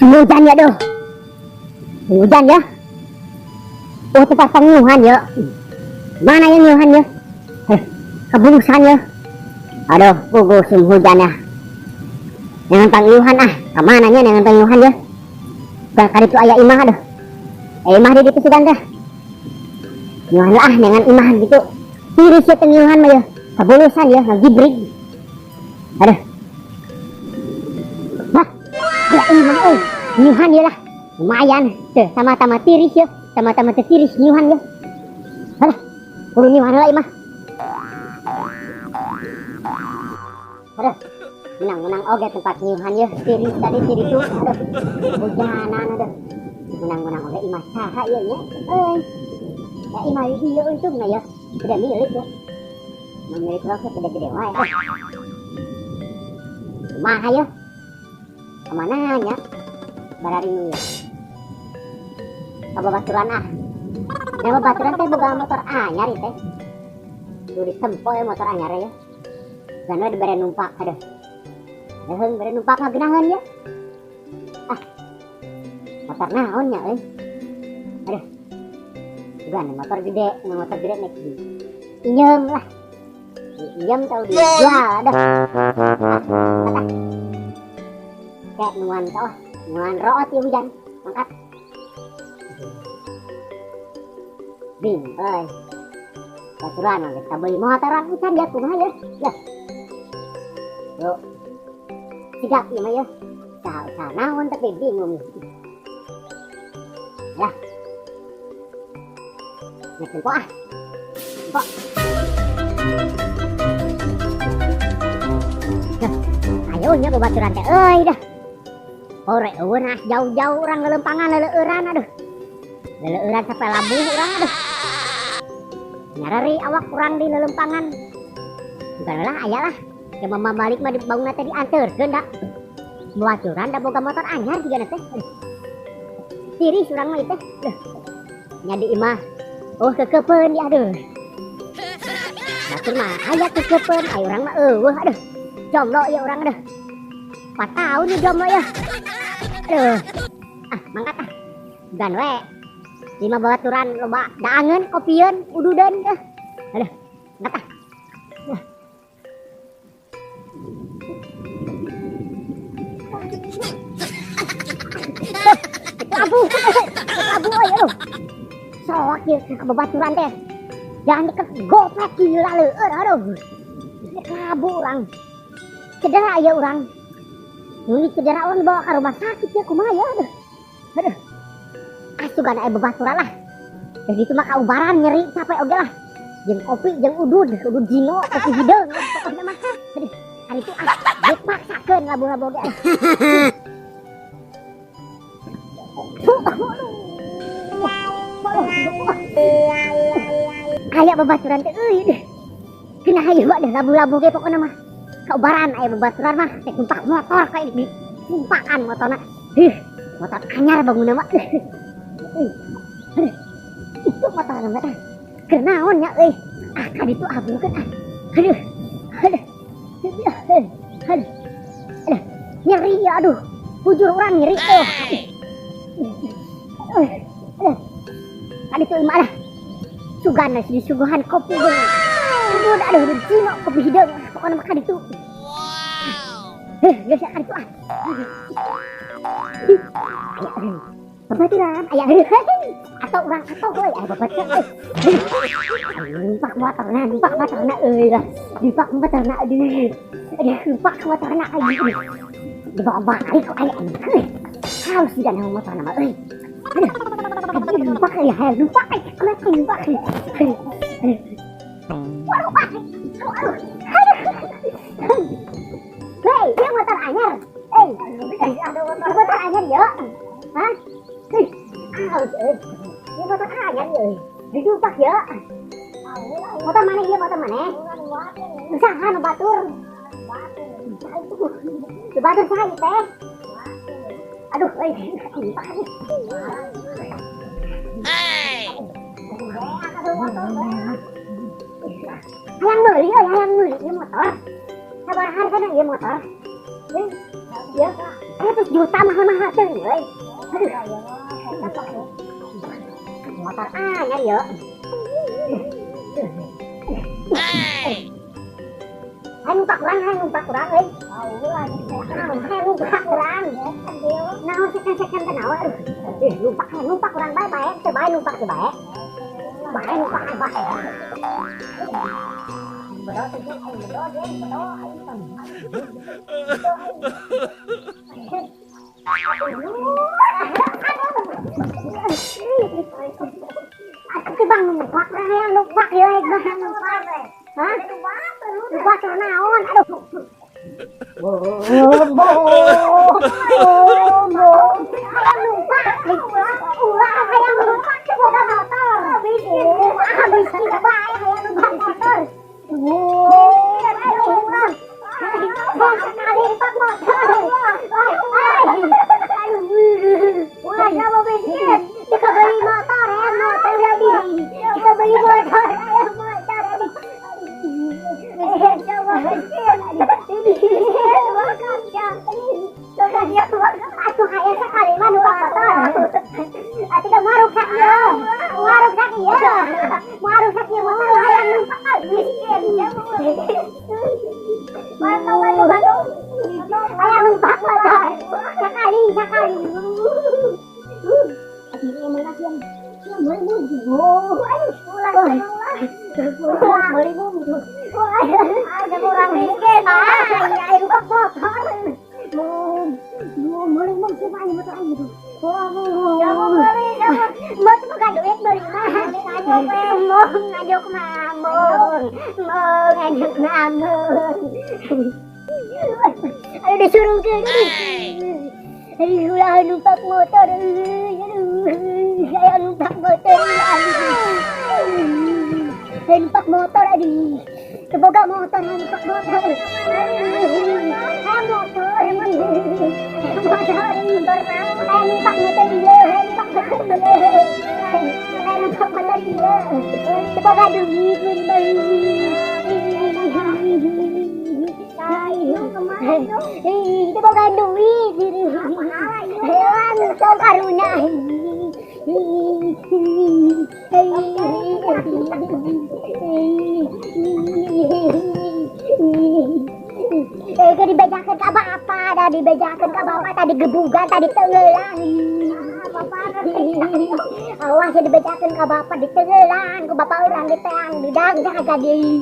Hujan ya doh. Hujan ya. Oh, tempat pengiuhan ya. Mana yang ngiuhan ya? Eh, kebulusan ya. Aduh, puguh hujan ya. Jangan pangiuhan ah. Kemana nya jangan pangiuhan ya? Bakal itu aya imah aduh. Eh, imah di ditu sugan teh. Ngiuhan lah ah, dengan imah gitu. Tiris ya pengiuhan mah ya. Kabulusan ya, ngagibrig. Aduh. Wah, ya imah euy. Ngiuhan ya lah. Lumayan. Tuh, sama-sama tiris ya. Sama-sama teu tiris ngiuhan ya. Alah, kudu ngiuhan heula imah. Aduh, menang-menang oge tempat ngiuhan ya. Tiris tadi tiris tuh. Aduh, hujanan aduh. Menang-menang oge imah saha ieu nya. Euy. Ya imah ieu untungna ya. Tidak milik ya. Milik rokok gede-gede wae. Kumaha ya? Kemana nya? Bararingu ya. Kababaturan ah. Da babaturan teh boga motor anyar ieu teh. Duh disempo ya motor anyar ya. Gan we dibere numpak aduh. Leuheung bere numpak mah geunaheun ya. Ah. Motor naon nya euy? Aduh. Bukan motor gede, motor gede nek di inyeum lah. Diinjem tau dijual aduh. Ah, ah. Kayak nuan tau, nuan root ya hujan. Mangkat. Bing, euy. Baturan mah kita beli motoran hujan ya kumaha ya. Ya. Yuk. Sigap ieu mah ya. Usaha naon tapi bingung. Ya. Nek tempo ah. Tempo. Ayo nya babaturan teh euy dah. Hore eueuh nah jauh-jauh urang leuleumpangan leleueuran aduh. Leleueuran sampai labuh urang aduh. Nyarari awak urang di leuleumpangan. Bukan lah aya lah. Ke mama balik mah dibangunna teh dianterkeun da. Babaturan da boga motor anyar sigana teh. Aduh. Tiris urang mah ieu teh. Aduh. Nya di imah. Oh kekepeun di aduh. Batur mah aya kekepeun, aya urang mah eueuh aduh. Jomblo ya urang aduh. 4 tahun nih jomblo ya. Aduh. Ah, mangkat ah. Gan we. 5 babaturan loba daangeun, kopieun, ududeun ah. Aduh, mangkat ah. Duh. Abu, abu euy aduh. Sok ieu ke babaturan teh. Jangan deket goplek gila leueur aduh. Labu urang. Cedera ya urang. Nuni cedera urang dibawa ke rumah sakit ya kumaha ya aduh. Aduh. Asugan aya babaturan lah. Jadi itu mah kaubaran nyeri capek oge lah. Jeung kopi jeung udud, udud jino, kopi hideung pokokna mah. Aduh, hari itu ah dipaksakeun labu-labu oge. Aya babaturan teh euy deh. Kena hayu bae labu-labu ge pokona mah. Kaubaran aya babaturan mah teh tumpak motor kayak di tumpakan motorna. Hih, motor anyar bangunna mah. Itu motor mah teh. Keur naon nya euy? Ah, ka ditu abukeun ah. Aduh. Aduh. Aduh. Aduh. Aduh. Nyeri ya aduh. Bujur urang nyeri oh. Aduh. Ka ditu imah lah. Sugan disuguhan kopi jeung aduh aduh aduh cino kopi hideung pokona mah ka ditu. Wow. Heh, geus ka ditu ah. Aya babaturan aya atau urang atau euy aya babaturan euy. Numpak motorna, numpak motorna euy lah. Numpak motorna aduh. Aduh, numpak motorna aduh. Dibawa balik kok aya euy. Haus juga nama motorna mah euy. Aduh. Numpak euy, hayang numpak euy. Kuat numpak euy. Waduh, aduh. Aduh. Hei, dia motor anyar. Hei, ada motor anyar ya. Hah? Hei, aus euy. Dia motor anyar euy. Ditumpak ya. Motor mana ieu motor mana? Usaha nu batur. Nu batur saha ieu teh? Aduh, euy, tumpak. Hey. Hayang meuli euy, hayang meuli ieu motor. Sabaraha hargana ieu motor? Heuh, ieu. 100 juta mahal-mahal teuing euy. Aduh. Motor anyar yo. Hayang numpak urang euy. Hayang numpak urang. Naon second-second teh naon aduh. Ih, numpak hayang numpak urang bae bae, teu bae numpak teu bae. Bae numpak bae. Bedo teh aing bedo aing bedo aing. Aku bang numpak hayang numpak ieu bang numpak. Hah? Numpak naon? Aduh. Hayang numpak. Ulah hayang numpak boga motor. Ah miskin bae hayang numpak motor. Bang sekali numpak motor. Wah, siapa miskin? Jika beli motor ya motor lagi. Jika beli motor ya motor lagi. Siapa miskin? Atuh hayang sekali mah numpak motor. Atuh da maruksak ieu. Maruksak ieu. Maruksak ieu motor hayang numpak miskin. Hayang numpak motor. Sekali sekali. Ada kurang miskin. Ah, numpak motor. Mau buka duit beli mah, mau ngajak mamon, mau ngajak mamon. Aduh disuruh ke, aduh ulah numpak motor, aduh saya numpak motor, saya numpak motor, aduh. Teboga motor, numpak motor, aduh, motor, motor, numpak motor dia, numpak motor dia, numpak motor dia, teboga duit teboga duit, hewan karuna. Dibejakeun ka bapak, dah dibejakeun ka bapak tadi gebugan tadi tenggelan. Awas dibejakeun ka bapak ditenggelan ku bapak urang diteang didang ka di.